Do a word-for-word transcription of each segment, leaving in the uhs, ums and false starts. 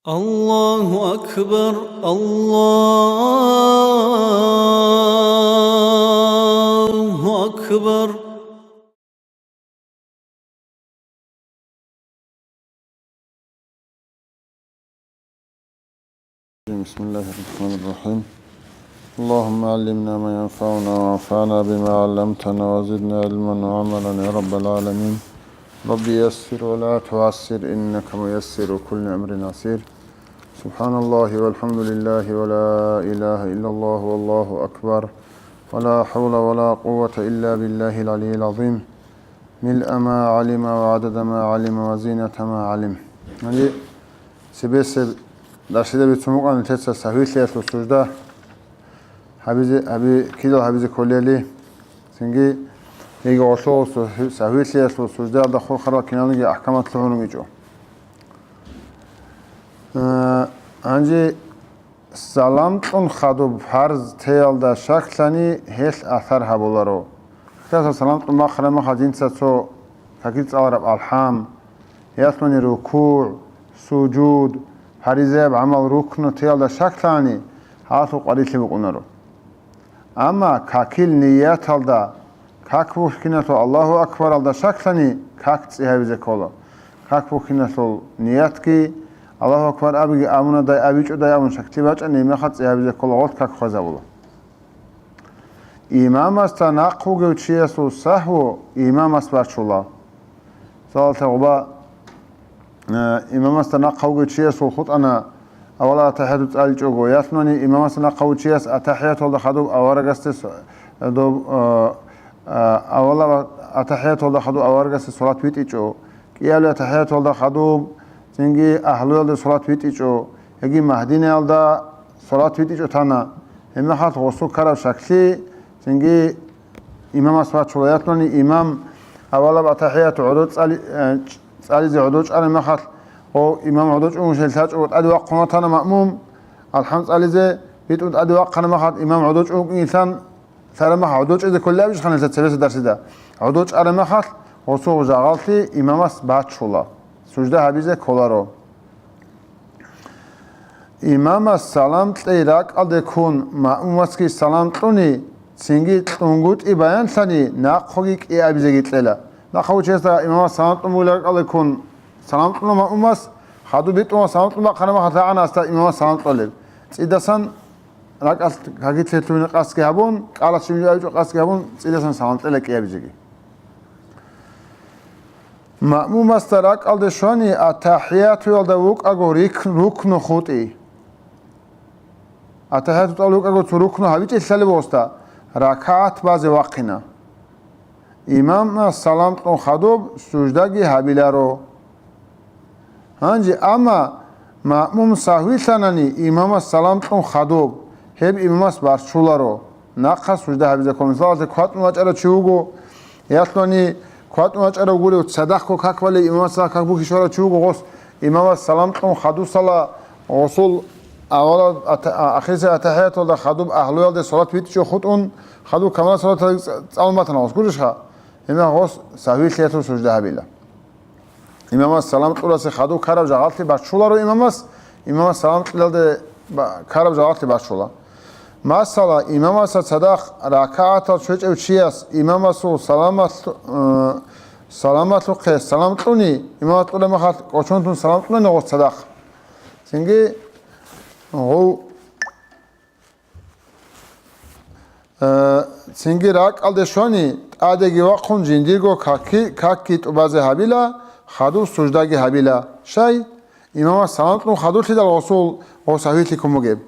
الله أكبر، الله أكبر. بسم الله الرحمن الرحيم. اللهم علمنا ما ينفعنا وانفعنا بما علمتنا وزدنا علما وعملا يا رب العالمين. رب يسر ولا تعسر إنك ميسر كل أمر عسير. سبحان الله والحمد لله ولا إله إلا الله والله أكبر. ولا حول ولا قوة إلا بالله العلي العظيم. ملء ما علم وعدد ما علم وزينة ما علم. Гьанже цебесеб дарсида бицун букӀана нилъеца сагьвилъиялъул сужда гьабизе, гьаби-, кидал гьабизе кколели, цинги гьеги гъолъо сагьвилъиялъул суждаялда хурхарал киналниги ахӀкамат лъугьун ругичӀо. Э, гьанже салам кьун хадуб фарз теялда щаклъани, гьелъ асар гьабуларо. Хасас салам кьун бахъараб мехалъ жинца цо какил цӀалараб алхӀам, ялъуни рукугӀ, сужуд, фаризаяб гӀамал рукну теялда щаклъани, гьалъул къварилъи букӀунаро. Амма какил нияталда, как бухьиналъул Аллагьу акбаралда щаклъани, как цӀи гьабизе ккола. Как бухьиналъул ниятги, Аллагьу акбар абиги абунадай, абичӀодай абун щаклъи бачӀани, гьебмехалъ цӀи гьабизе ккола, гъолъ как хвезабула. Имамасда нахъ вугев чиясул сагьву имамас бачула. Мисалалъе гъуба, э, имамасда нахъа вугев чиясул хутӀана, авала атахӀияту цӀаличӀого, ялъунани имамасда нахъа вугев чияс атахӀияталда хадуб аварагасде с-, э, доб-, э, э, авала атахӀияталда хадуб аварагасде салат витӀичӀо, кӀиабилеб атахӀияталда хадуб цинги агьлуялде салат витӀичӀо, яги Магьдинаялда салат витӀичӀо тана. Гьебмехалъ гъосул ккараб щаклъи цинги имамас бачула, ялъунани имам авалаб атахӀияту гӀодо цӀали-, э, цӀализе гӀодо чӀараб мехалъ, гъов имам гӀодо чӀугунщинал лъачӀого тӀаде вахъун ватана маъмум, алхӀам цӀализе битӀун тӀаде вахъараб мехалъ, имам гӀодо чӀугунилан лъараб мехалъ гӀодо чӀезе кколеб абищха нилъер цебесеб дарсида? ГӀодо чӀараб мехалъ, гъосул жагъаллъи имамас бачула, сужда гьабизе кколаро. Имамас салам кьей ракӀалде ккун, маъмумасги салам кьуни, цинги кьунгутӀи баянлъани, нахъеги кӀиабизеги кьела. Нахъа вугев чиясда имамас салам кьун бугеб ракӀалде ккун, салам кьуна маъмумас, хадуб битӀун салам кьун бахъараб мехалъ, гьанасда имамас салам кьолеб. ЦӀидасан ракӀалъ какилъе лъугьине къасдги гьабун, кӀалас жиб-жиб абичӀо къасдги гьабун, цӀидасан салам кьела кӀиабизеги. Маъмумасда ракӀалде щвани, атахӀиятуялда вукӀаго рик-, рукну хутӀи. АтахӀияту тӀал вукӀаго цо рукну гьабичӀелъалеб гъосда, ракагӀат базе вахъина. Имамас салам кьун хадуб, суждаги гьабиларо. Гьанже, амма маъмум сагьвилъанани, имамас салам кьун хадуб, гьеб имамас барччуларо, нахъа сужда гьабизе ккола. Мисалалъе, кватӀун вачӀарав чи вуго, ялъуни кватӀун вачӀарав гурев, цадахъго как балев, имамас как бухьи щварав чи вуго, гъос имамас салам кьун хадусала, гъосул авала ата-, а-, ахирисеб атахӀияталда хадуб агьлуялде салат витӀичӀо хутӀун, хадуб камал салаталда цӀ-, цӀалун батана гъос, гурищха? Гьебмехалъ гъос сагьвилъиялъул сужда гьабила. Имамас салам кьурасе хадуб ккараб жагъаллъи баччуларо имамас, имамас салам кьелалде ба-, ккараб жагъаллъи баччула. Масала, имамасда цадахъ ракагӀатал щвечӀев чияс имамасул саламалъ-, э, саламалъухъе салам кьуни, имамас кьураб мехалъ кӀочон тун салам кьунани гъос цадахъ. Цинги гъов Э, цинги ракӀалде щвани, тӀадеги вахъун жиндирго каки-, какги тӀубазе гьабила, хадуб суждаги гьабила. Щай? Имамас салам кьун хадурлъидал гъосул гъов сагьвилъи ккун бугеб.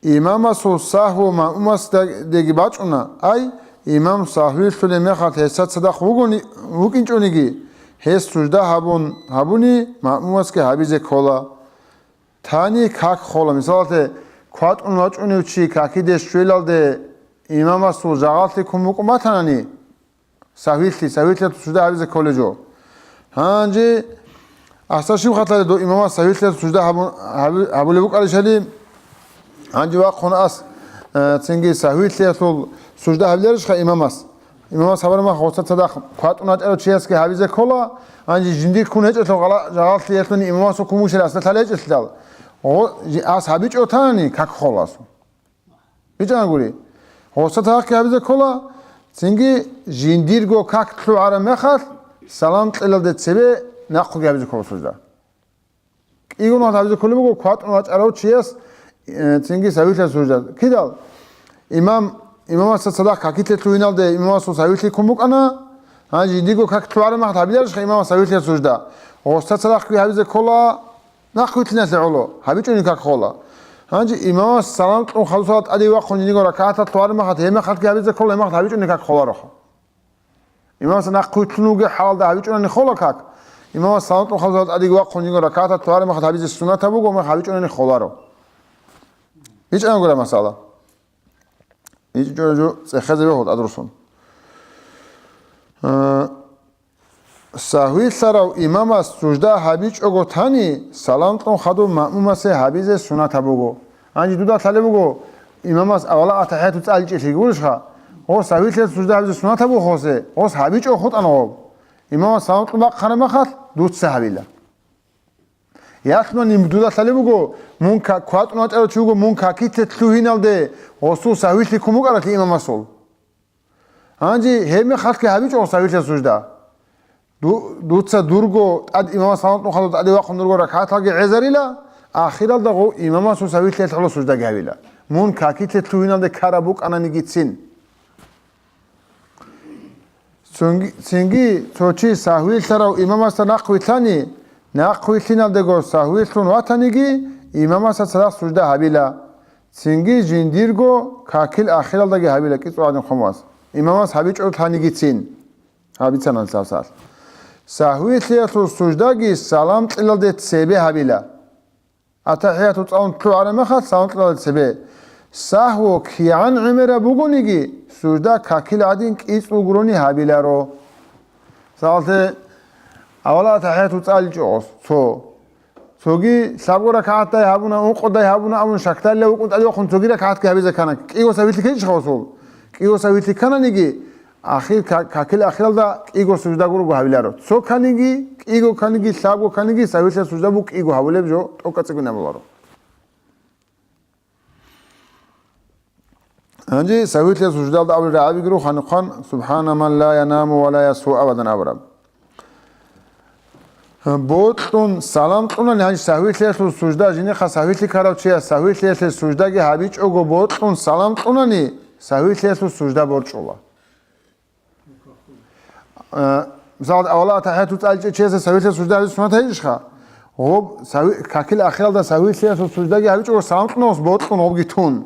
Имамасул сагьву маъмумасдеги бачӀуна, ай, имам сагьвилъулеб мехалъ гьесда цадахъ вугони-, вукӀинчӀониги, гьес сужда гьабун, гьабуни маъмумасги гьабизе ккола. Тани как хола. Мисалалъе, кватӀун вачӀунев чи какиде щвелалде имамасул жагъаллъи ккун букӀун батанани, сагьвилъи, сагьвилъиялъул сужда гьабизе кколеб жо. Гьанже асда щиб хатӀалеб дов имамас сагьвилъиялъул сужда гьабу-, гьаби-, гьабулеб букӀарищали, гьанже вахъун ас, э, цинги сагьвилъиялъул сужда гьабиларищха имамас? Имамас гьабураб мехалъ гъоса цадахъ кватӀун вачӀарав чиясги гьабизе ккола, гьанже жиндир ккун гьечӀелъул гъала-, жагъаллъиялъун имамасул ккун бушел асда лъалел гьечӀелъидал. Гъо-, жи-, ас гьабичӀо танани, как хола асул. БичӀчӀана гури. Гъоса цадахъги гьабизе ккола, цинги жиндирго как лъугӀараб мехалъ, салам кьелалде цебе нахъеги гьабизе ккола сужда. КӀиго нахъ гьабизе кколеб буго кватӀун вачӀарав чияс, э, цинги савилъиялъул сужда. Кидал? Имам, имамасда цадахъ какилъе лъугьиналде имамасул савилъи ккун букӀана, гьанже жиндирго как лъугӀараб мехалъ гьабиларищха имамас савилъиялъул сужда? Гъоса цадахъги гьабизе ккола, нахъ вилълъиналъе гӀоло, гьабичӀони как хола. Гьанже имамас салам кьун хадусала тӀаде вахъун жиндирго ракагӀаталъ лъугӀараб мехалъ, гьеб мехалъги гьабизе ккола, гьеб мехалъ гьабичӀони как холароха. Имамас нахъ вилълъун вугеб хӀалалда гьабичӀунани хола как. Имамас салам кьун хадусала тӀадеги вахъун жиндирго ракагӀаталъ лъугӀараб мехалъ гьабизе суннатаб буго, гьеб мехалъ гьабичӀунани холаро. БичӀчӀана гури масала. БичӀчӀо жо цӀехезе бегьула тӀадруссун. Э, сагьвилъарав имамас сужда гьабичӀого тани, салам кьун хадуб маъмумасе гьабизе суннатаб буго. Гьанже дуда лъалеб буго, имамас авала атахӀияту цӀаличӀелъиги гурищха, гъос сагьвилъиялъул сужда гьабизе суннатаб буго гъосе, гъос гьабичӀого хутӀана гъоб. Имамас салам кьун бахъараб мехалъ, дуца гьабила. Ялъунани дуда лъалеб буго, мун ка-, кватӀун вачӀарав чи вуго, мун какилъе лъугьиналде гъосул сагьвилъи ккун букӀаралъе имамасул. Гьанже гьеб мехалъги гьабичӀо сагьвилъиялъул сужда. Ду-, дуца дурго тӀад имамас салам кьун хадуб тӀаде вахъун дурго ракагӀаталги гӀезарила, ахиралда гъов имамасул сагьвилъиялъ гӀоло суждаги гьабила. Мун какилъе лъугьиналде ккараб букӀананигицин. Цинги, цинги цо чи сагьвилъарав имамасда нахъ вилълъани, нахъ вилълъиналдего сагьвилъун ватаниги, имамасда цадахъ сужда гьабила. Цинги жиндирго какил ахиралдаги гьабила кӀицӀул гӀадин хъумас. Имамас гьабичӀого лъанигицин. Гьабицана цасалъ. Сагьвилъиялъул суждаги салам кьелалде цебе гьабила. АтахӀияту цӀалун лъугӀараб мехалъ салам кьелалде цебе. Сагьву кигӀан гӀемераб бугониги, сужда какил гӀадин кӀицӀул гурони гьабиларо. Мисалалъе, авала атахӀияту цӀаличӀо гъос цо. Цоги лъабго ракагӀатдай гьабуна, ункъодай гьабуна абун шакдалила вукӀун тӀадвахъун цоги ракагӀатги гьабизе ккана. КӀиго сагьвилъи ккечӀищха гъосул? КӀиго сагьвилъи ккананиги, ахир ка-, какил ахиралда кӀиго сужда гурого гьабиларо. Цо кканиги, кӀиго кканиги, лъабго кканиги, сагьвилъиялъул сужда буго кӀиго гьабулеб жо тӀокӀаб цӀикӀкӀун гьабуларо. Гьанже сагьвилъиялъул суждалда абулеб рагӀабиги руго, ханухъан, «Субхана ман ла янаму ва ла ясгьу абадан» абураб. Бокьун салам кьунани, гьанже сагьвилъиялъул сужда, жинихъа сагьвилъи ккарав чияс сагьвилъиялъе суждаги гьабичӀого бокьун салам кьунани, сагьвилъиялъул сужда борчӀула. Э, мисал, авала атахӀияту цӀаличӀев чиясе сагьвилъиялъул сужда гьабизе суннат гьечӀищха? Гъоб сагьви-, какил ахиралда сагьвилъиялъул суждаги гьабичӀого салам кьуна гъос бокьун гъобги тун.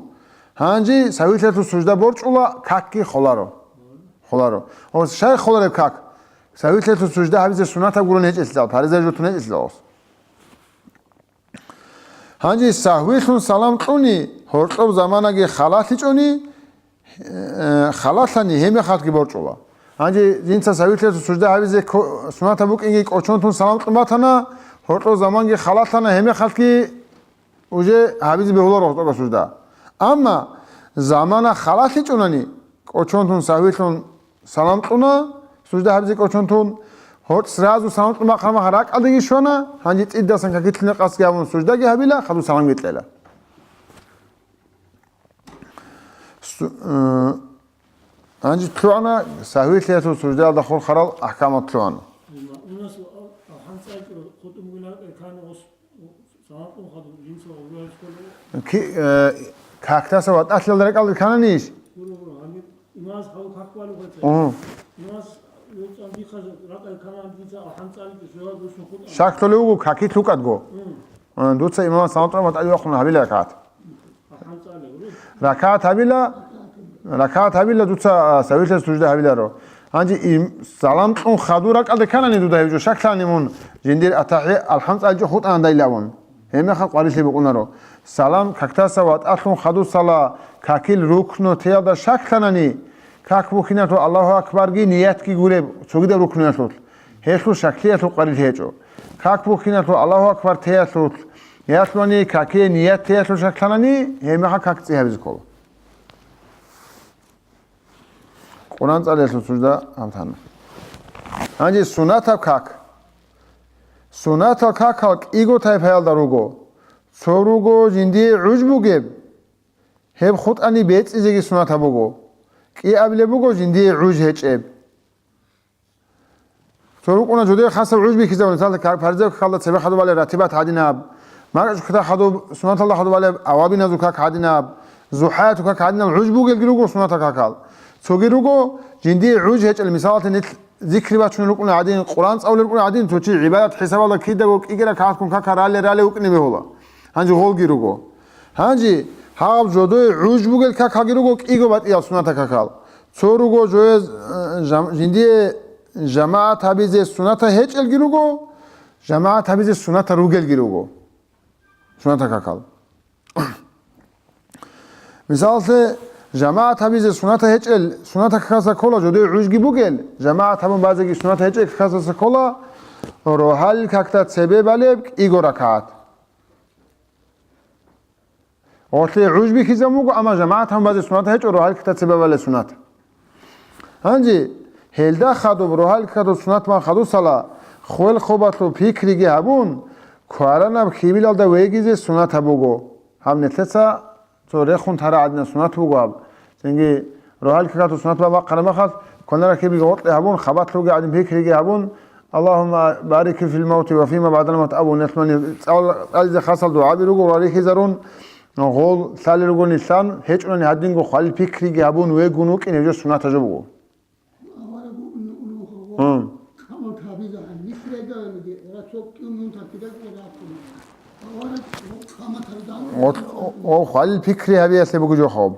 Гьанже сагьвилъиялъул сужда борчӀула, какги холаро. Холаро. Гъос щай холареб как? Сагьвилъиялъул сужда гьабизе суннатаб гурони гьечӀелъидал, паризаяб жо тун гьечӀелъидал гъос. Гьанже сагьвилъун салам кьуни, гьоркьоб заманаги халалъичӀони, э, халалъани гьебмехалъги борчӀула. Гьанже жинца сагьвилъиялъул сужда гьабизе ко-, суннатаб букӀинги кӀочон тун салам кьун батана, гьоркьоб заманги халалъана, гьебмехалъги уже гьабизе бегьуларо гьоркьоб сужда. Амма замана халалъичӀонани, кӀочон тун сагьвилъун салам кьуна, сужда гьабизе кӀочон тун, гьоркь сразу салам кьун бахъараб мехалъ ракӀалдеги щвана, гьанже цӀидасан какилъине къасдги гьабун суждаги гьабила, хадуб саламги кьела. Су-, э, гьанже лъугӀана, сагьвилъиялъул суждаялда хурхарал ахӀкамал лъугӀана. Ки-, э, кактаса ватӀалъиялда ракӀалда ккананищ? Гьу. Шакдолев вуго, какилъ вукӀадго. Э, дуца имамас салам кьун ватӀалъи вахъун гьабила ракагӀат. РакагӀат гьабила, ракагӀат гьабила дуца, а, сагьвилъиялъул сужда гьабиларо. Гьанже им-, салам кьун хадур ракӀалда кканани дуда гьеб жо, шаклъани мун жиндир атахӀи-, алхӀам цӀаличӀо хутӀана дайлавун. Гьебмехалъ къварилъи букӀунаро. Салам кактаса ватӀалъун хадусала какил рукнутеялда шаклъанани, как бухьиналъул Аллагьу акбарги ниятги гуреб цогидаб рукнуялъулъ, гьелъул шаклъиялъул къварилъи гьечӀо. Как бухьиналъул Аллагьу акбар теялъулъ, ялъунани какие ният теялъул шаклъанани, гьебмехалъ как цӀи гьабизе ккола. Къуран цӀалиялъул сужда гьаб тана. Гьанже сунатаб как. Сунатал какал кӀиго тайпаялда руго. Цо руго жиндие гӀуж бугеб, гьеб хутӀани бецӀизеги сунатаб буго. КӀиабилеб буго жиндие гӀуж гьечӀеб. Цо рукӀуна жодее хасаб гӀуж бихьизабуна, мисалда, как, паризаб какалда цебе хадуб балеб ратибат гьадинаб, маркӀачӀуката хадуб, сунаталда хадуб балеб авабиназул как гьадинаб, зухӀаятул как гьадинаб гӀуж бугелги руго сунатал какал. Цоги руго, жиндие гӀуж гьечӀел, мисалалъе, нилъ зикри бачун рукӀуна гӀадин, Къуран цӀалулел рукӀуна гӀадин, цо чи гӀибадат хӀисабалда кидаго кӀиги ракагӀат ккун какал ралли-ралли вукӀине бегьула. Гьанже гъолги руго. Гьанже гьаб жодое гӀуж бугел какалги руго, кӀиго батӀиял сунатал какал. Цо руго жоез, э, жам-, жиндие жамагӀат гьабизе сунатал гьечӀелги руго, жамагӀат гьабизе сунатал ругелги руго. Сунатал какал. Мисаллъе, жамагӀат гьабизе сунатал гьечӀел, сунатал какалъа ккола, жодое гӀужги бугел, жамагӀат гьабун базеги сунатал гьечӀел какалъа ккола, рогьалил какда цебе балеб кӀиго ракагӀат. Гъолъие гӀуж бихьизабун буго, амма жамагӀат гьабун базе сунат гьечӀо, рогьалил какда цебе балеб сунат. Гьанже гьелда хадуб, рогьалил какда сунат бан хадусала, хвел хобалъул пикриги гьабун, кваранаб хьибилалда вегизе сунат гьабуго. Гьаб нилъеца цо рехун тара гӀадина сунат буго гьаб. Цинги рогьалил какда сунат бан бахъараб мехалъ, кваранаб хьибилги гъоркье гьабун, хабалъ ругел гӀадин пикриги гьабун, Аллагьумма барик фил мавти ва фима баъдал мавт абун, нилъ мани цӀал-, цӀализе хасалда дугӀаби руго, рихьизарун, гъол лъалел ругони лъан, гьечӀунани гьадинго хвалил пикриги гьабун вегун вукӀин гьев жо сунат гьабуго. Гьун. Гъол, гъол хвалил пикри гьабиялъе буго жо хаб.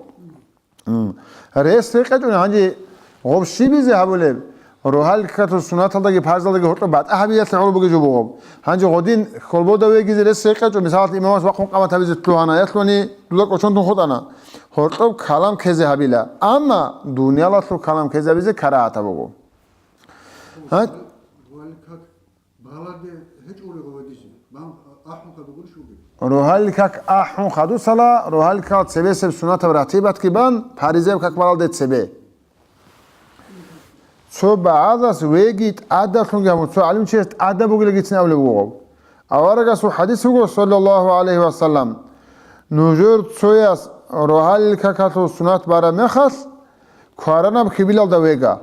М. Рес рекъечӀони гьанже гъоб щибизе гьабулеб? Рогьалил какда сунаталдаги парзалдаги гьоркьоб батӀа гьабиялъе гӀоло бугеб жо бугеб. Гьанже гъодин хьолбода вегизе рес рекъечӀо, мисалалъ, имамас вахъун къамат гьабизе лъугьана, ялъуни дуда кӀочон тун хутӀана. Гьоркьоб калам ккезе гьабила. Амма дуниялалъул калам ккезе гьабизе карагьатаб буго. Гьа? Балагье гьечӀо гъоба дизе, бан ахӀун хадуб гурищ бугеб? Рогьалил как ахӀун хадусала, рогьалил как цебесеб сунатаб ратибатги бан, паризаб как балалде цебе. Цо багӀадас веги тӀадалъунги гьабун, цо гӀалимчияс тӀада бугилгицин абулеб буго. Аварагасул хадис буго, саллаллагьу гӀалайгьи ва саллам, нужер цояс рогьалил какалъул сунат бараб мехалъ, кваранаб хьибилалда вега.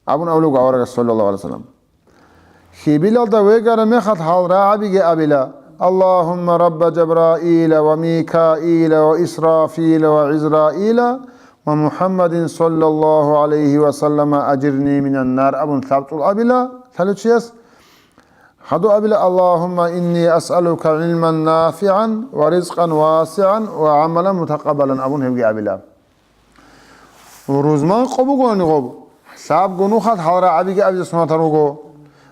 Абун абулеб аварагас, саллаллагьу гӀалайгьи ва саллам. Хьибилалда вегараб мехалъ гьал рагӀабиги абила: «Аллагьумма рабба Жабраила ва Микаила ва Исрафила ва ГӀизраила ва МухӀаммадин, саллаллагьу гӀалайгьи ва саллама, ажирни минан нар», абун лъабцӀул абила лъалучияс. Хадуб абила: «Аллагьумма инни асъалука гӀилман нафигӀан ва ризкъан васигӀан ва гӀамалан мутакъаббалан», абун гьебги абила. Рузман къо бугони гъоб, лъабго нухалъ гьал рагӀабиги абизе сунатал руго: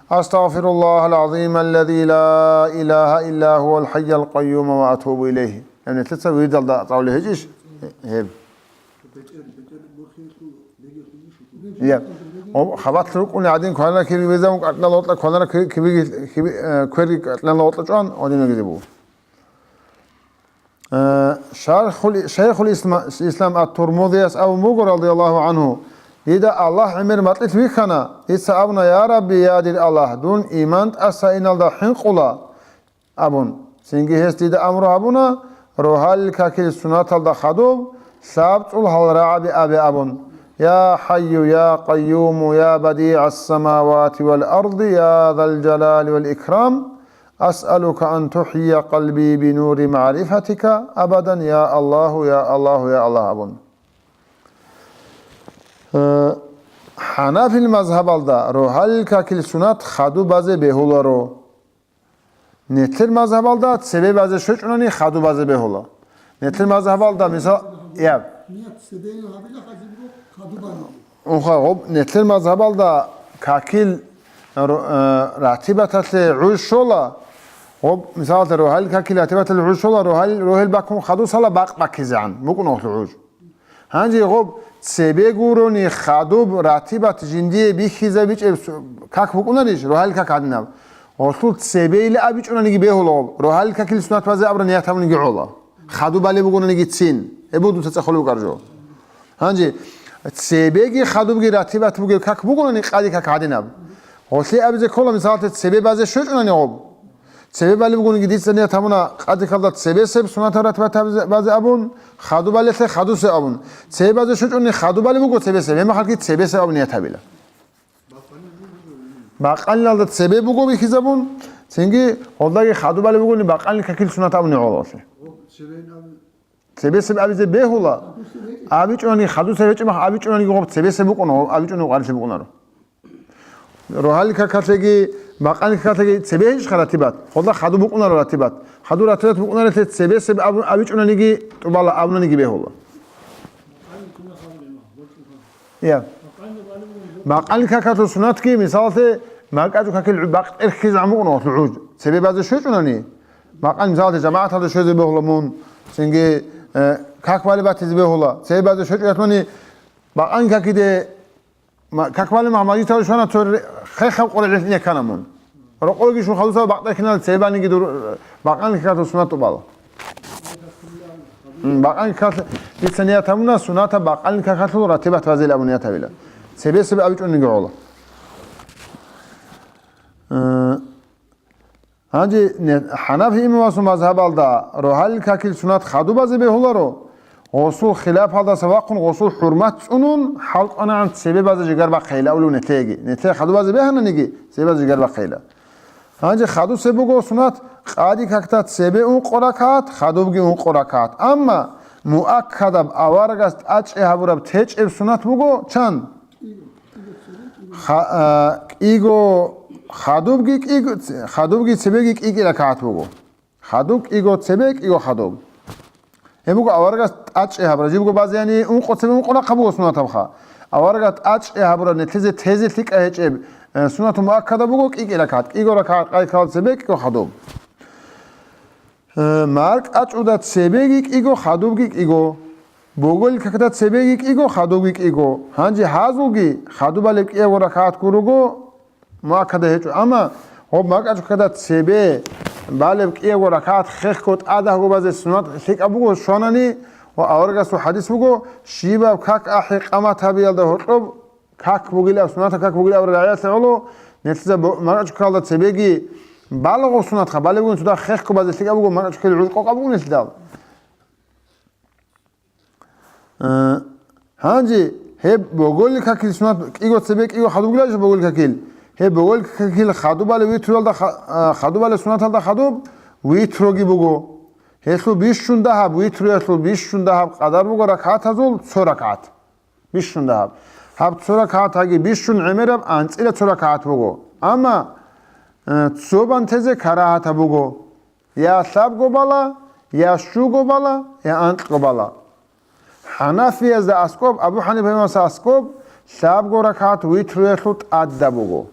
«Астагъфируллагьал гӀазималлази ла илагьа илла гьувал хӀайял къайюма ва атубу илайгьи». Гьеб нилъеца вирдалда цӀалулеб гьечӀищ? Гьеб. Я. Гъоб хабалъ рукӀуни гӀадин кванара кири везавун кӀаркьнала гъоркьа кванара кири-, кибиги-, киби-, э, кверги кӀаркьнала гъоркьа чӀван гьадин вегизе буго. Э, шархул-, Шайхул Исма-, Ислам ат-Турмузияс абун буго, радияллагьу гӀангьу: «Дида Аллагь гӀемер макьилъ вихьана, дица абуна: Я Рабби, я дир Аллагь, дун иман тӀаса иналда хӀинкъула», абун. Цинги гьес дида амру гьабуна, рогьалил какил сунаталда хадуб, лъабцӀул гьал рагӀаби абе абун: «Я ХӀайю, я Къайюму, я БадигӀас-самавати вал арди, я Зал Жалали вал Икрам, асъалука ан тухӀия къалби бинури магӀрифатика абадан, я Аллагьу, я Аллагьу, я Аллагь», абун. Э, ХӀанафил мазгьабалда рогьалил какил сунат хадуб базе бегьуларо. Нилъер мазгьабалда цебе базе щвечӀунани хадуб базе бегьула. Нилъер мазгьабалда, мисал, я. Ният цебе гьабила хадуб хадуб базе. Унха, гъоб, нилъер мазгьабалда какил ро-, э, ратибаталъе гӀуж щола, гъоб, мисалалда, рогьалил какил ратибаталъе гӀуж щола, рогьал-, рогьел бакун хадусала бакъ баккизегӀан букӀун гъолъул гӀуж. Гьанже гъоб цебе гурони хадуб ратибат жиндие бихьизабичӀеб су-, как букӀунарищ, рогьалил как гьадинаб? Гъолъул цебейилан абичӀунаниги бегьула гъоб, рогьалил какил сунат базе абураб ният гьабуниги гӀола. Хадуб балеб бугонаниги цин, гьеб буго дуца цӀехолеб букӀараб жо. Гьанже Цебеги хадубги ратибат бугеб как бугони, къади как гьадинаб. Гъолъи абизе ккола, мисалалъе, цебе базе щвечӀунани гъоб. Цебе балеб бугониги, дица ният гьабуна къадикалда цебесеб сунатаб ратибат базе абун, хадубалелъе хадусеб абун. Цебе базе щвечӀунани хадубали буго цебесеб, гьеб мехалъги цебесеб абун ният гьабила. Бакъаниналда цебе буго бихьизабун, цинги гъолдаги хадубали бугони, бакъанил какил сунат абуни гӀололъе. Цебесеб абизе бегьула, абичӀунани хадусеб гьечӀеб мах, абичӀунани гъоб цебесеб букӀуна, абичӀунани къварилъи букӀунаро. Рогьалил какалъеги, бакъанил какалъеги цебе гьечӀха ратибат, гъолда хаду букӀунаро ратибат. Хаду ратибат букӀунарелъе цебесеб абун абичӀунаниги тӀубала, абунаниги бегьула. Я. Бакъанил какалъул сунатги, мисалалъе, макьачӀу какил бакъ тӀерхьизе гӀамукъуна гъолъул гӀуж. Цебе базе щвечӀунани, бакъанил, мисалалъе, жамагӀаталда щвезе бегьула мун, цинги, э, как балеб батизе бегьула. Цебе базе щвечӀунатани, бакъанил какиде ма-, как балеб мах мажгиталде щвана, цо ре-, хехаб къоргӀел ине ккана мун. Рокъоги щун хадусал бакъ тӀерхьинал цебе баниги дур, бакъанил какалъул сунат тӀубала. М, бакъанил какалъ дица ният гьабуна, сунатаб бакъанил какалъул ратибат базел абун ният гьабила. Цебесеб абичӀониги гӀола. Э, гьанже не-, ХӀанафи имамасул мазгьабалда рогьалил какил сунат хадубазе бегьуларо, гъосул хилафалдаса вахъун гъосул хӀурмат цӀунун, хӀалкӀванагӀан цебе базе жигар бахъейила абулев нетеги. Нете хадубазе бегьананиги, цебе базе жигар бахъейила. Гьанже хадусеб буго сунат къади какда цебе ункъо ракагӀат, хадубги ункъо ракагӀат. Амма муаккадаб, аварагас тӀачӀи гьабураб течӀеб сунат буго чан? Ха-, а, кӀиго хадубги кӀиго, хадубги цебеги кӀикӀи ракагӀат буго. Хадуб кӀиго цебе, кӀиго хадуб. Гьеб буго аварагас тӀачӀи гьабураб, жибго базе, яни, ункъо цебе ункъо рахъа буго сунатабха. Аварагас тӀачӀи гьабураб, нилъезе тезе лъикӀа гьечӀеб, э, сунату муаккада буго кӀикӀи ракагӀат, кӀиго ракагӀат къайкалда цебе, кӀиго хадуб. Э, маркӀачӀуда цебеги кӀиго, хадубги кӀиго. Боголил какда цебеги кӀиго, хадубги кӀиго. Гьанже гьазулги хадубалеб кӀиябго ракагӀат гуруго, муаккада гьечӀо. Амма гъоб маркӀачӀу какда цебе балеб кӀиябго ракагӀат хехго тӀадагьго базе сунат лъикӀаб буго щванани, ва аварагасул хадис буго, щибаб как ахӀи къамат гьабиялда гьоркьоб как бугилаб, сунатаб как бугилаб рагӀиялъе гӀоло, нилъеца бо-, маркӀачӀу какалда цебеги балагъул сунатха, балебгун цода хехго базе лъикӀаб буго, маркӀачӀу какил гӀуж къокъаб буго нилъидал. Э, гьанже гьеб боголил какил сунат кӀиго цебе кӀиго хадуб бугилан боголил какил. Гьеб боголил какил хадубали витруялда ха-, а, хадубали сунаталда хадуб витруги буго. Гьелъул бищун дагьаб, витруялъул бищун дагьаб къадар буго ракагӀатазул цо ракагӀат. Бищун дагьаб. Гьаб цо ракагӀатаги бищун гӀемераб анцӀила цо ракагӀат буго. Амма, э, цо бан тезе карагьатаб буго. Я лъабго бала, я щуго бала, я анкьго бала. ХӀанафиязда аскӀоб, Абу ХӀанифа имамасда аскӀоб, лъабго ракагӀат витруялъул тӀадаб буго.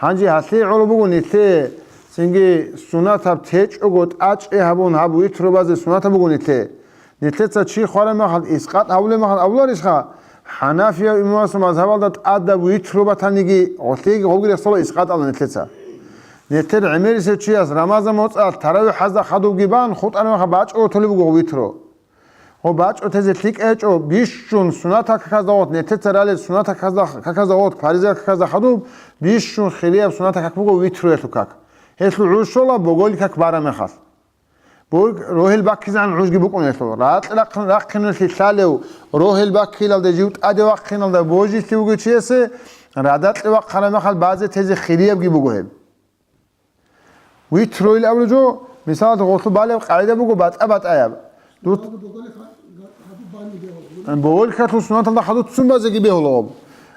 Гьанже гьалъие гӀоло буго нилъее, цинги сунатаб течӀого тӀачӀи гьабун гьаб витру базе сунатаб буго нилъее. Нилъеца чи хвараб мехалъ, искъат гьабулеб мехалъ абуларищха, ХӀанафияв имамасул мазгьабалда тӀадаб витру батаниги, гъолъиеги гъобги рехсола искъаталда нилъеца. Нилъер гӀемерисев чияс Рамазан моцӀалъ таравихӀазда хадубги бан, хутӀараб мехалъ бачӀого толеб буго витру. Гъо бачӀо тезе лъикӀ гьечӀо, бищун сунатал каказда гъот, нилъеца ралел сунатал каказда, каказда гъот, фаризал каказда хадуб, бищун хирияб сунатал как буго витруялъул как. Гьелъул гӀуж щола боголил как бараб мехалъ. Бо-, рогьел баккизегӀан гӀужги букӀун гьелъул. Ракь рахъин-, рахъиналъе лъалев, рогьел баккилалде жив тӀаде вахъиналда божилъи вугев чиясе радакье вахъараб мехалъ базе тезе хириябги буго гьеб. Витруил абулеб жо, мисалалъе, гъолъул балеб къагӀида буго батӀа-батӀаяб. Ду-, боголикалъул сунаталда хадуб ццун базеги бегьула гъоб.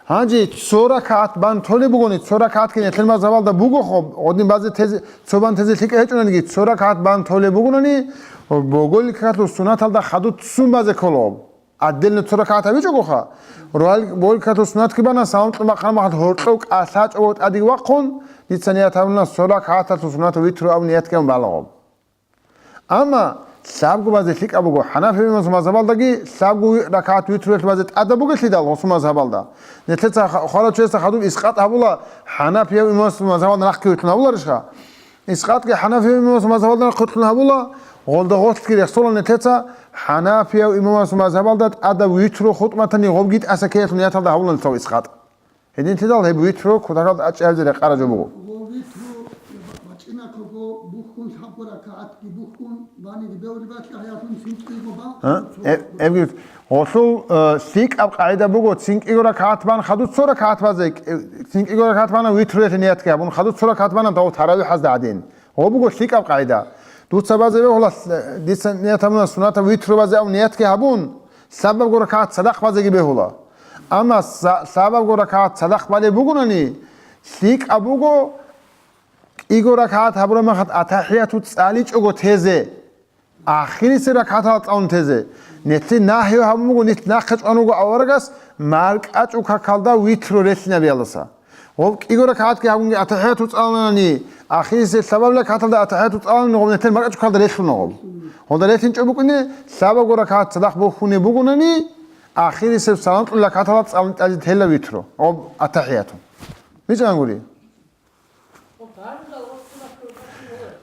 Гьанже цо ракагӀат бан толеб бугони, цо ракагӀатги нилъер мазгьабалда буго хоб, гъодин базе тезе, цо бан тезе лъикӀа гьечӀонаниги, цо ракагӀат бан толеб бугони, боголикалъул сунаталда хадуб ццун базе ккола гъоб. Отдельно цо ракагӀат гьабичӀогоха, рогьал-, боголикалъул сунатги бана, салам кьун бахъараб мехалъ гьоркьов кӀалъачӀого тӀадеги вахъун, дица ният гьабуна цо ракагӀаталъул сунатал витру абун ниятги гьабун балагъоб. Амма лъабго базе лъикӀаб буго, ХӀанафи имамасул мазгьабалдаги лъабго ви-, ракагӀат витруялъул базе тӀадаб бугелъидал гъосул мазгьабалда. Нилъеца ха-, хварав чиясда хадуб искъат гьабула, ХӀанафияв имамасул мазгьабалда нахъги витӀун гьабуларищха? Искъатги ХӀанафи имамасул мазгьабалда нахъ витӀун гьабула, Гъолда гъорлъги рехсолани теца, хӀанафияв имамасул мазгьабалда тӀадаб витру хутӀматани гъобги тӀаса ккеялъул нияталда гьабулани цо исхатӀ. Гьединлъидал гьеб витру кутакалда ачӀиабизе рекъараб жо буго. Гъо витру бачӀинахъего бухьун, лъабго ракагӀатги бухьун, ваниги бегьулеб бакьа гьаялъун цин кӀиго ба. А? Э, эбги, гъолъул, э, лъикӀаб къагӀида буго, цин кӀиго ракагӀат бан, хадуб цо ракагӀат базе, э, цин кӀиго ракагӀат бана витруялъе ниятги гьабун, хадуб цо ракагӀат бана дов таравихӀазда гӀадин. Гъо буго лъикӀаб къагӀида. Дуца базе бегьула, э, дица ният гьабуна суннатаб витру базе абун ниятги гьабун, лъабабго ракагӀат цадахъ базеги бегьула. Амма са-, лъабабго ракагӀат цадахъ балеб бугонани, лъикӀаб буго кӀиго ракагӀат гьабураб мехалъ атахӀияту цӀаличӀого тезе, ахирисеб ракагӀаталда цӀалун тезе. Нилъе нагьи гьабун буго, нилъ нахъе чӀван вуго аварагас маркӀачӀул какалда витру релълъинабиялдаса. Гъоб кӀиго ракагӀатги гьабунги атахӀияту цӀаланани, ахирисеб лъабаб ракагӀаталда атахӀияту цӀаланани гъоб нилъер маркӀачӀул какалда релълъуна гъоб. Гъолда релълъинчӀеб букӀине, лъабабго ракагӀат цадахъ бухьунеб бугонани, ахирисеб салам кьолеб ракагӀаталда цӀалун тӀазе тела витру, гъоб атахӀияту. БичӀчӀангури.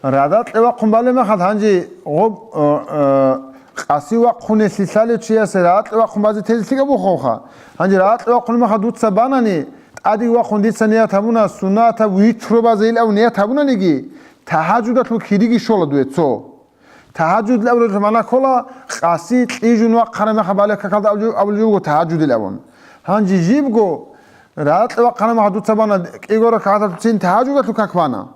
Радакье вахъун балеб мехалъ гьанже гъоб, э, э, къаси вахъунелъи лъалев чиясе радакье вахъун базе тезе лъикӀаб бухъавха. Гьанже радакье вахъун мехалъ дуца банани, тӀаде вахъун дица ният гьабуна, суннатаб витру базе илан ният гьабунаниги, тагьажудалъул кириги щола дуе цо. Тагьажудил абуралъул магӀна ккола, къаси кьижун вахъараб мехалъ балеб какалда абулеб-, абулеб буго тагьажудил абун. Гьанже жибго радакье вахъараб мехалъ дуца бана кӀиго ракагӀаталъуцин тагьажудалъул как бана.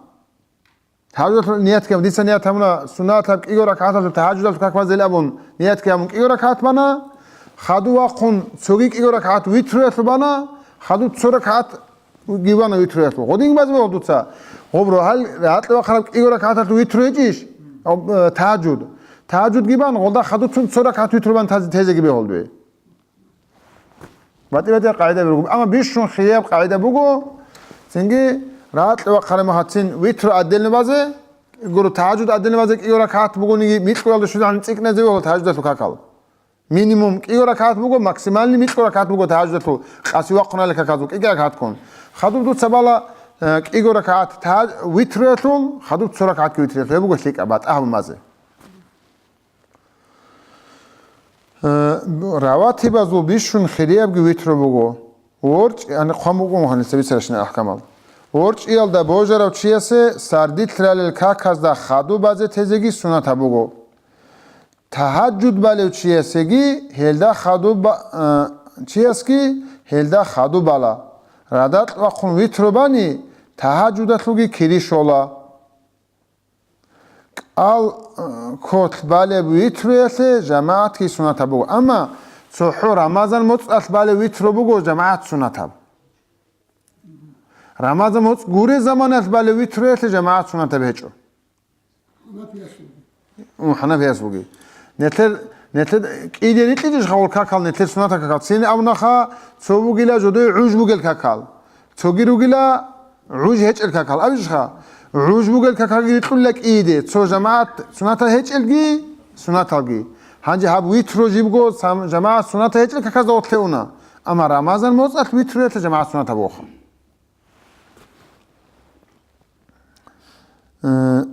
Тагьажудалъул ниятги гьабун, дица ният гьабуна, суннатаб кӀиго ракагӀаталъул тагьажудалъул как базел абун, ниятги гьабун кӀиго ракагӀат бана, хадув вахъун цоги кӀиго ракагӀат витруялъул бана, хадув цо ракагӀат Гьеб бана витруялъул. Гъодин базе бегьула дуца. Гъоб рогьал радакье вахъараб кӀиго ракагӀаталъул витру гьечӀищ? Гьоб, э, тагьажуд. Тагьажудги бан, гъолда хадуцун цо ракагӀат витру бан таз-, тезеги бегьула дуе. БатӀи-батӀи къагӀида буго. Амма бищун хирияб къагӀида буго, цинги радакье вахъараб мехалъцин витру отдельно базе, гуро тагьажуд отдельно базе кӀиго ракагӀат бугониги, микьуялда щвезегӀан цӀикӀкӀиназе бегьула тагьажудалъул какал. Минимум кӀиго ракагӀат буго, максимальный микьго ракагӀат буго тагьажудалъул, къаси вахъуналел каказул кӀиго ракагӀатккун. Хадуб дуца бала, э, кӀиго ракагӀат тагь-, витруялъул, хадуб цо ракагӀатги витруялъул. Гьеб буго лъикӀаб батӀа гьабун базе. Э, раватибазул бищун хириябги витру буго. ВорчӀи-, ани, хъван буго гьаниса бицаращина ахӀкамал. ВорчӀиялда божарав чиясе сардилъ ралел каказда хадуб базе тезеги суннатаб буго. Тагьажуд балев чиясеги гьелда хадуб ба-, а, чиясги гьелда хадуб бала. Радакь вахъун витру бани, тагьажудалъулги кири щола. КӀал, а, кколъ балеб витруялъе жамагӀатги суннатаб буго. Амма цохӀо Рамазан моцӀалъ балеб витру буго жамагӀат суннатаб. Рамазан моцӀ гуреб заманалъ балеб витруялъе жамагӀат суннатаб гьечӀо. Ун, хӀанафияс буги. Нилъер, нилъер кӀиде рикьичӀищ хавул какал, нилъер суннатал какал? Цин абунаха, цо бугила жодое гӀуж бугел какал. Цоги ругила гӀуж гьечӀел какал. Абищха? ГӀуж бугел какалги рикьулила кӀиде, цо жамагӀат суннатал гьечӀелги, суннаталги. Гьанже гьаб витру жибго сам-, жамагӀат суннатал гьечӀел каказда гъорлъе уна. Амма Рамазан моцӀалъ витруялъе жамагӀат суннатаб вохун. Э,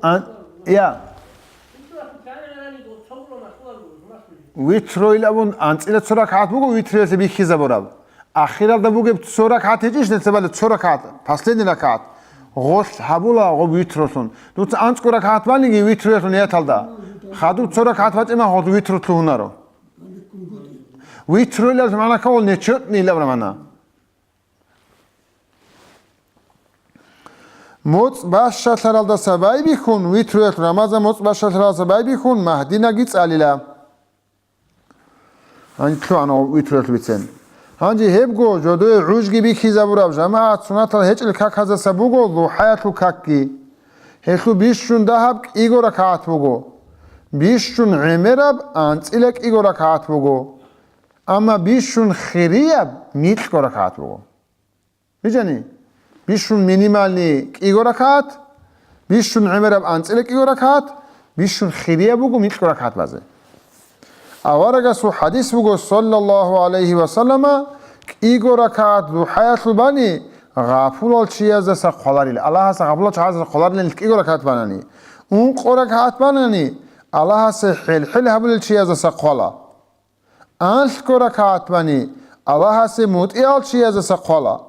а, я. Витроил абун анцӀила цо ракагӀат буго витроялъе бихьизабураб. Ахиралда бугеб цо ракагӀат гьечӀищ нецебали цо ракагӀат, последний ракагӀат. Гъолъ гьабула гъоб витролъун. Дуца анцӀго ракагӀат баниги витроялъун нияталда. Хадуб цо ракагӀат бачӀима гъолъ витро лъугьунаро. Витроилал магӀна кавал нечетни илабра магӀна. МоцӀ бащалъаралдаса байбихьун, витруялъ Рамазан моцӀ бащалъаралдаса байбихьун, Магьдинаги цӀалила. Гьанже лъугӀана витруялъ бицен. Гьанже гьебго жодое гӀужги бихьизабураб жамагӀат суннатал гьечӀел каказаса буго лухӀаялъул какги. Гьелъул бищун дагьаб кӀиго ракагӀат буго. Бищун гӀемераб анцӀила кӀиго ракагӀат буго. Амма бищун хирияб микьго ракагӀат буго. Бижани? Бищун минимальный кӀиго ракагӀат, бищун гӀемераб анцӀила кӀиго ракагӀат, бищун хирияб буго микьго ракагӀат базе. Аварагасул хадис буго, саллаллаху гӀалайхи ва саллама, кӀиго ракагӀат духӀаялъул бани, гъапулал чияздаса хъваларила. Аллагьасда гъапулал чияздаса хъваларилан кӀиго ракагӀат банани. Ункъо ракагӀат банани, Аллагьасе хӀел-хӀел гьабулел чияздаса хъвала. Анлъго ракагӀат бани, Аллагьасе мутӀигӀал чияздаса хъвала.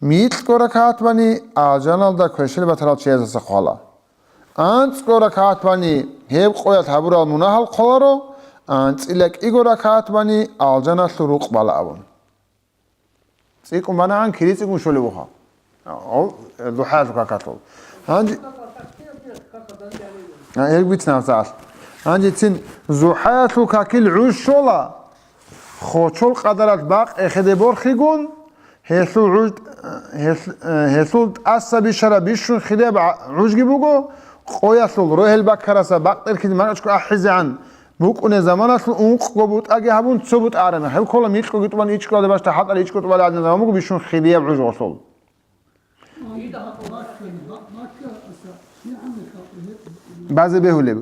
Микьго ракагӀат бани, алжаналда квешел батарал чияздаса хъвала. АнцӀго ракагӀат бани, гьеб къоялъ гьабурал мунагьал хъваларо, анцӀила кӀиго ракагӀат бани, алжаналъул рукъ бала абун. ЦӀикӀкӀун банагӀан, кири цӀикӀкӀун щолеб буха. Гьав, э, зухӀаялъул какалъул. Гьанже, а, гьеб бицна гьабсагӀат. Гьанже цин зухӀаялъул какил гӀуж щола, хочол къадаралъ бакъ эхеде борхигун, гьелъул гӀуж, гьелъ-, э, гьелъул тӀаса бищараб бищун хирияб гӀа-, гӀужги буго, къоялъул рогьел баккараса бакъ тӀерхьизе макьачӀго ахӀизегӀан, букӀунеб заманалъул ункъго бутӀаги гьабун, цо бутӀа араб мехалъ. Гьеб ккола микьго бутӀа бан ичӀго гьалде бащдаб хӀатӀаре ичӀго бутӀа балеб гӀадин заман буго бищун хирияб гӀуж гъолъул. Базе бегьулеб.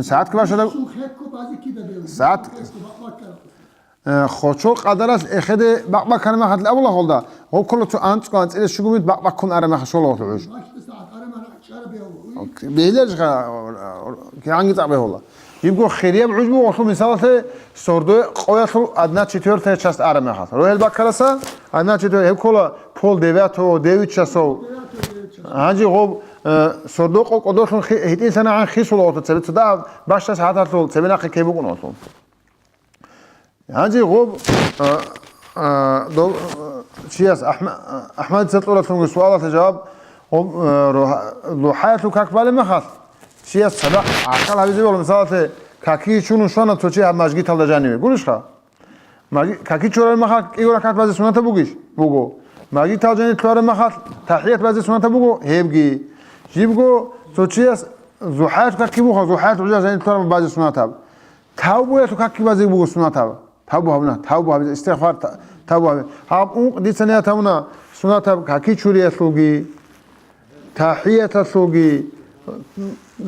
СагӀатги бащада. СагӀат. Э, хочо къадаралъ эхеде бакъбаккараб мехалъ абула гьолда, гъоб ккола цо анцӀго анцӀила щуго минут бакъбаккун араб мехалъ щола гъолъул гӀуж. Бегьиларищха, кигӀанги цӀакъ бегьула. Жибго хирияб гӀуж буго гъолъул, мисалалъе, сордо къоялъул одна четвёртая часть араб мехалъ. Рогьел баккараса, одна четвёртая, гьеб ккола пол девятого, девять часов. Гьанже гъоб, э, сордо къо кӀодолъун хи-, гьитӀинлъанагӀан хисула гъолъул цебе цо дагьаб бащдаб сагӀаталъул цебе нахъе ккей букӀун гъолъул. Гьанже гъоб, а, а, дов-, а, чияс Ахма-, а, Ахмадица кьолалъунги суалалъе жаваб, гъоб, а, рухӀа-, рухӀаялъул как балеб мехалъ, чияс цадахъ гӀахьал гьабизе бегьула, мисалалъе, какие чурун щвана цо чи гьаб мажгиталда жаниве. Гурищха? Мажги-, каки чурараб мехалъ кӀиго ракагӀат базе суннатаб бугищ? Буго. Мажгитал жанив лъугьараб мехалъ тахӀият базе суннатаб буго? Гьебги. Жибго цо чияс зухӀаялъул каки буха, зухӀаялъул гӀужалъ жанив лъугьараб базе суннатаб. Тавбуялъул какги базе буго суннатаб. Тавбу гьабуна, тавбу гьабизе, истигъфар, та-, тавбу гьабизе. Гьаб ункъ дица ният гьабуна суннатаб каки чуриялъулги, тахӀияталъулги,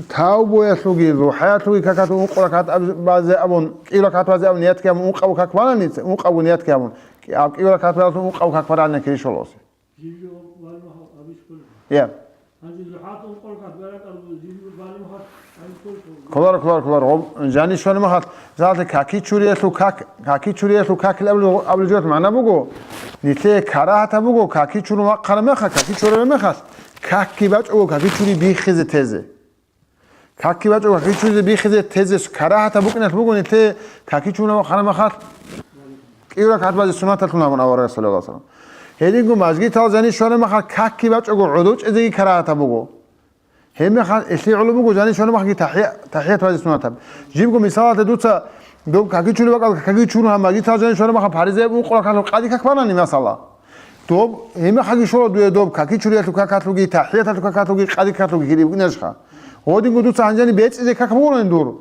тавбуялъулги, зухӀаялъулги какалъул ункъо ракагӀат аб-, базе абун, кӀиго ракагӀат базе абун ниятги гьабун ункъабу как банани, ункъабу ниятги гьабун, кӀи-, аб кӀиго ракагӀат базелъул ункъабу как барагӀанин кири щола осе. Я. Кулар, кулар, кулар. Гъоб, жани щвана махалъ, залда каки чуриялъул как, каки чуриялъул какил абли, абли жоялъ магӀна буго. Нилъее карагьатаб буго, каки чурун вахъана мехалъ, каки чурараб мехалъ, какги бачӀого, каки чури биххизе тезе. Какги бачӀого, каки чуризе биххизе тезе карагьатаб букӀиналъ буго нилъее каки чурун вахъана мехалъ, кӀиго ракагӀат базе суннаталъун гьабун авараг, саллаллагьу гӀалайгьи ва саллам. Гьединго мажгитал жани щвана мехалъ какги бачӀого гӀодов чӀезеги карагьатаб буго. Гьебмехалъ, гьелъие гӀоло буго, жани щвана махги тахӀия-, тахӀият базе суннатаб. Жибго мисалалъе дуца доб каки чури бакӀал каки чурун гьаб мажгитал жани щвана махалъ паризаяб ункъо ракагӀат къади как банани, масала. Доб, гьебмехалъги щола дуе доб, каки чуриялъул какалъулги, тахӀияталъул какалъулги, къади какалъулги кири букӀинарищха? Гьодинго дуца гьанжани бецӀизе как бугони дур?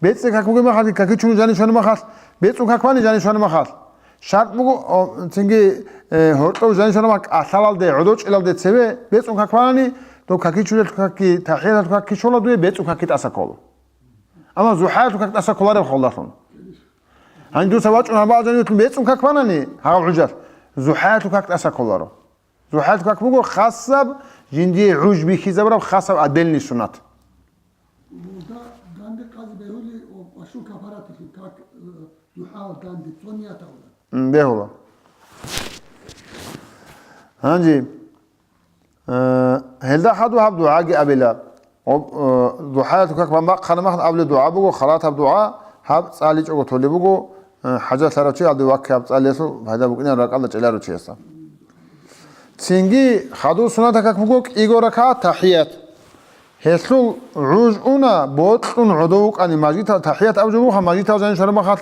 БецӀизе как бугеб махалъги, каки чурун жани щвана махалъ, бецӀун как бани жани щвана махалъ. Шарт буго, о, цинги, э, гьоркьов жани щвана махалъ кӀалъалалде, гӀодов чӀелалде цеве бецӀун как банани, дов каки чуриялъул какги, тахӀияталъул какги щола дуе, бецӀун какги тӀаса ккола. Амма зухӀаялъул как тӀаса кколареб холдалъун. Гьанже дуца вачӀун гьабал жанивлъун бецӀун как банани, гьаб гӀужалъ, зухӀаялъул как тӀаса кколаро. ЗухӀаялъул как буго хасаб, жиндие гӀуж бихьизабураб хасаб отдельный суннат. Мурда данде къазе бегьули, о, ашул кафаратилъун как, э, духӀал данде цо ният гьавула. М, бегьула. Гьанже, э, гьелда хадуб гьаб дугӀаги абила. О, э, духӀаялъул как бан бахъана махалъ абулеб дугӀа буго, халатаб дугӀа, гьаб цӀаличӀого толеб буго, э, хӀажат лъарав чи гьалде вакки гьаб цӀалиялъул пайда букӀинан ракӀалда чӀеларав чиясда. Цинги хадуб суннатаб как буго кӀиго ракагӀат тахӀият. Гьелъул гӀуж уна, бокьун гӀодов вукӀани, мажгитал тахӀият абулеб жо буха, мажгитал жани щвараб махалъ,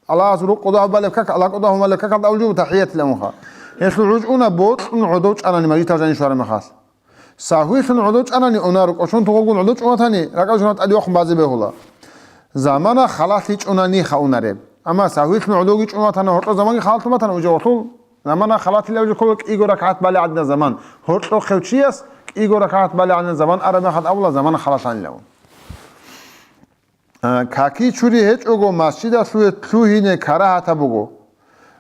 Аллагьас рукъ кӀодо гьабалеб как, Аллагь кӀодо гьабалеб какалда абулеб жо буго тахӀиятилан унха. Гьелъул гӀуж уна, бокьун гӀодов чӀанани, мажгитал жани щвараб махалъ. Сагьвилъун гӀодов чӀанани, унаро кӀочон тогъолгун гӀодов чӀун ватани, ракӀал журат тӀаде вахъун базе бегьула. Замана халалъичӀунаниха унареб. Амма сагьвилъун гӀодовги чӀун ватана, гьоркьо заманги халалъун батана, уже гъолъул замана халалъилаб жо ккола кӀиго ракагӀат бале гӀадина заман. Гьоркьохъев чияс кӀиго ракагӀат бале гӀадина заман араб мехалъ абула замана халалъанилавун. А, каки чури гьечӀого масжидалъуве лъугьине карагьатаб буго.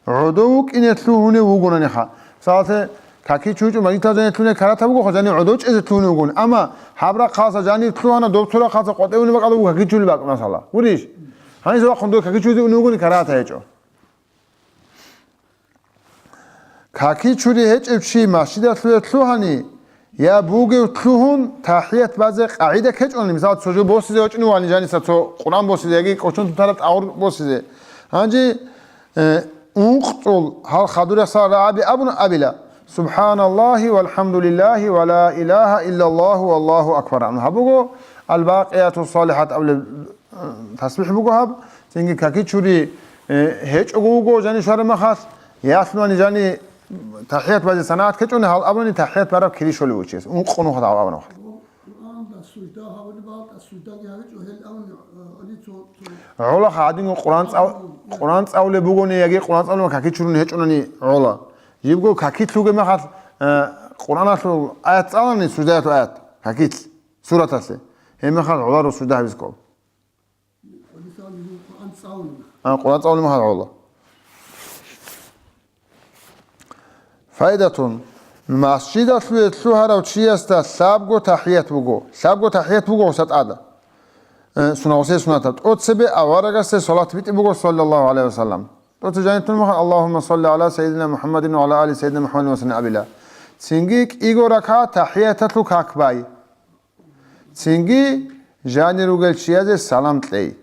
гӀодов вукӀине лъугьунев вугонаниха. Мисалалъе, каки чучӀу мажгиталда жаниб лъугьине карагьат бугоха, жаниб гӀодов чӀезе лъугьунев вугони. Амма гьаб рахъалса жаниб лъугьана, доб цо рахъалса къватӀевунеб бакӀалда буго каки чури бакӀ, масала. Гурищ? Гьаниса вахъун дой каки чуризе унев вугони карагьат гьечӀо. Каки чури гьечӀев чи масжидалъуве лъугьани, я бугев лъугьун, тахӀият базе къагӀида ккечӀони, мисал, цо жо босизе вачӀунев вани жаниса цо Къуръан босизе яги кӀочон тутараб тӀагъур босизе. Гьанже, э, ункъцӀул гьал хадурасал рагӀаби абун абила: «Субханаллагьи валхӀамдулиллагьи ва ла илагьа иллаллагьу валлагьу акбар», абун гьабуго, «Ал-Бакъияту-с-Салихат» абулеб тасбихӀ буго гьаб, цинги каки чури, э, гьечӀого вуго жани щвараб мехалъ, ялъунани жани тахӀият базе санагӀат ккечӀони, гьал абуни тахӀият бараб кири щолев вуго чияс, ункъо нухалъ гьав абуна вахъ. Къуръанда сужда гьабулеб гьалда суждаги гьабичӀо гьел абуни, э, али цо, цо. ГӀолаха гьадинго Къуръан цӀав-, Къуръан цӀалулеб бугони яги Къуръан цӀалулеб каки чурун гьечӀонани гӀола. Жибго какилъ вугеб мехалъ, э, Къуръаналъул аят цӀалани, суждаялъул аят, какилъ, сураталъе, гьеб мехалъ гӀоларо сужда гьабизе ккола. А, Къуръан цӀалулеб мехалъ гӀола. Файдатун. Масжидалъуве лъугьарав чиясда лъабго тахӀият буго. Лъабго тахӀият буго гъоса тӀада. Э, сунагъусей сунатаб. ТӀоцебе аварагасде салат битӀи буго, саллаллагьу гӀалайгьи ва саллам. ТӀоце жаниб лъугьун мехалъ: «Аллагьумма салли гӀала Сайидина МухӀаммадин ва гӀала али Сайидина МухӀаммадин» ва саллим абила. Цинги кӀиго ракагӀат тахӀияталъул как бай. Цинги жанир ругел чиязе салам кьей.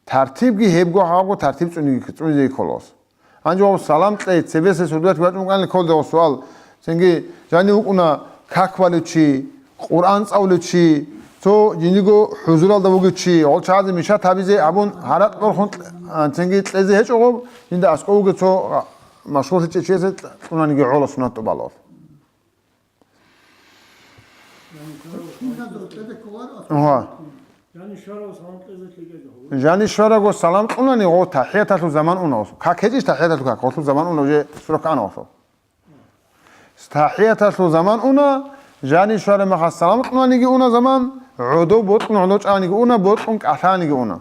Тартибги гьебго гьабго тартиб цӀуниги, цӀунизе кколос. Гьанже гьав салам кьей, цебесеб суждаялъ вачӀун вукӀанил кколда гьав суал. Цинги жанив вукӀуна как балев чи, Къуръан цӀалулев чи, цо жиндиго хӀузуралда вугев чи, гьал чагӀазе мишат гьабизе абун гьаракь борхун кь-, а, цинги кьезе гьечӀого, жинда аскӀов вугев цо, а, машгьурлъичӀев чиясе кьунаниги гӀола суннат тӀубаларо. Агьа. Жани щварав салам кьезе лъикӀа жо. Жани щвараго салам кьунани гъо тахӀияталъул заман уна гъосул. Как гьечӀищ тахӀияталъул как? Гъолъул заман уна уже сурак ана гъосул. ТахӀияталъул заман уна, жани щвараб мехалъ салам кьунаниги уна заман, гӀодов бокьун гӀодов чӀаниги уна, бокьун кӀалъаниги уна.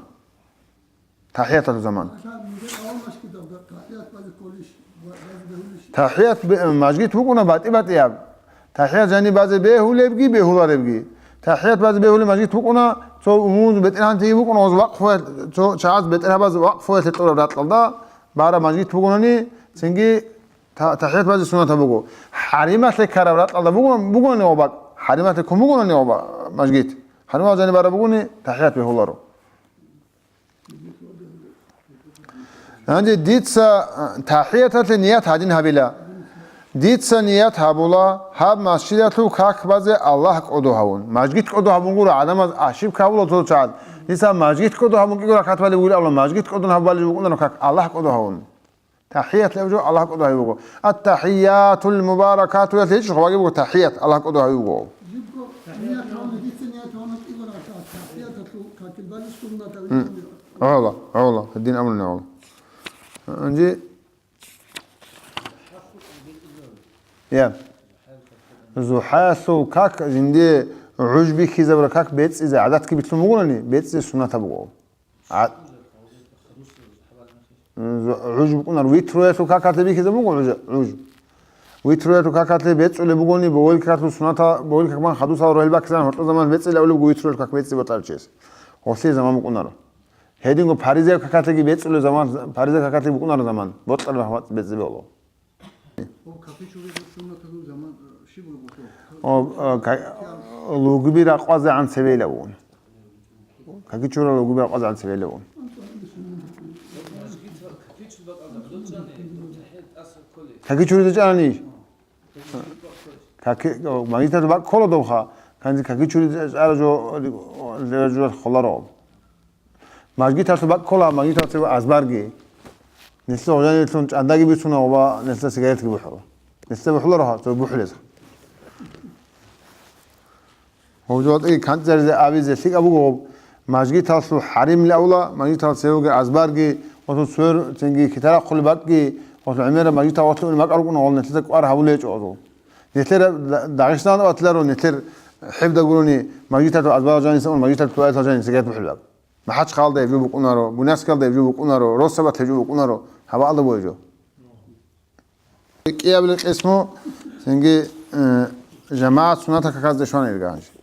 ТахӀияталъул заман. ТахӀият бе-, мажгит букӀуна батӀи-батӀияб. ТахӀият жани базе бегьулебги, бегьуларебги. ТахӀият базе бегьулеб мажгит букӀуна, цо умумузул бетӀергьанлъиги букӀуна, гъоз вакъфуялъ, цо чагӀаз бетӀергьабаз вакъфуялъе кьураб ракьалда бараб мажгит бугони, цинги та-, тахӀият базе суннатаб буго. ХӀарималъе ккараб ракьалда буго-, бугони гъо бакӀ, хӀарималъе ккун бугони гъо ба-, мажгит. ХӀаримал жани бараб бугони, тахӀият бегьуларо. Гьанже дица, а, тахӀияталъе ният гьадин гьабила. Дица ният гьабула, гьаб масжидалъул как базе Аллагь кӀодо гьавун. Мажгит кӀодо гьабун гуро, гӀадамаз ошибка гьабула цо чагӀаз. Дица мажгит кӀодо гьабун кӀиго ракагӀат балеб бугила абула, мажгит кӀодон гьаб балеб букӀунаро как Аллагь кӀодо гьавун. ТахӀият леб жо Аллагь кӀодо гьавиб буго. Ат-тахӀиятул мубаракату ял гьечӀо хабаги буго, тахӀият Аллагь кӀодо гьавиб буго. Жибго ният гьавна, дица ният гьавна кӀиго ракагӀат тахӀияталъул какил бали суннатаб. М. Гьола, гьола, дин амруни гьола. Анжи, я. Зухьаялъул как жинде гӀуж бихьизабура как бецӀизе гӀадатги бицун бугони, бецӀизе суннатаб буго. А-, гӀуж букӀунар, витруялъул какалъе бихьизаб буго гӀуж, гӀуж. Витруялъул какалъе бецӀулеб бугони, богьил какалъул суннатал, богьил как бан хадусал рогьел баккизан гьоркьо заман бецӀила абулеб буго витруялъул как бецӀи батӀарчияс. Гъорлъе заман букӀунаро. Гьединго паризаяб какалъеги бецӀулеб заман, паризаяб какалъеги букӀунаро заман, бокьараб мехалъ бецӀи бегьула. О, капи чуризе суннаталъул заман, э, щиб буго? О, э, ка-, лугби ракъвазегӀан цевейилавун. Каки чурал лугби ракъвазегӀан цевейилавун. Каки чуризе чӀанани? Каки, о, магниталъ бакӀ ккола довха, канзи каки чуризе чӀара жо, жо холаро. Мажгиталъул бакӀ ккола, мажгиталъ цеве азбарги. Нилъер гъожанилъун чӀандаги бицуна ва нилъер сигаретги бухӀула. Нилъер бухӀуларо гьаб, цо бухӀулеза. Гьаб жо ватӀаги канцӀаризе абизе лъикӀаб буго гьаб. Мажгиталъул хӀаримлъи авла, мажгитал цевеги азбарги, гъосул цвер, цинги хитарахъули бакӀги, гъосул гӀемераб мажгитал ватлугӀуни бакӀ рукӀуна гъол нилъеца кӀвар гьабулей чӀо гъозул. Нилъер Да-, Дагъистан ватларо, нилъер хӀебда гурони, мажгиталъул азбар жаниса ун, мажгиталъул туалетал жаниса сигарет бухӀулеб. МахӀачхъалда гьеб жо букӀунаро, Буйнакскалда гьеб жо букӀунаро, Росабалъ гьеб жо букӀунаро, гьабаалда бугеб жо. КӀиабилеб къисму, цинги, э, жамагӀат суннатал каказде щвана ирга гьанже.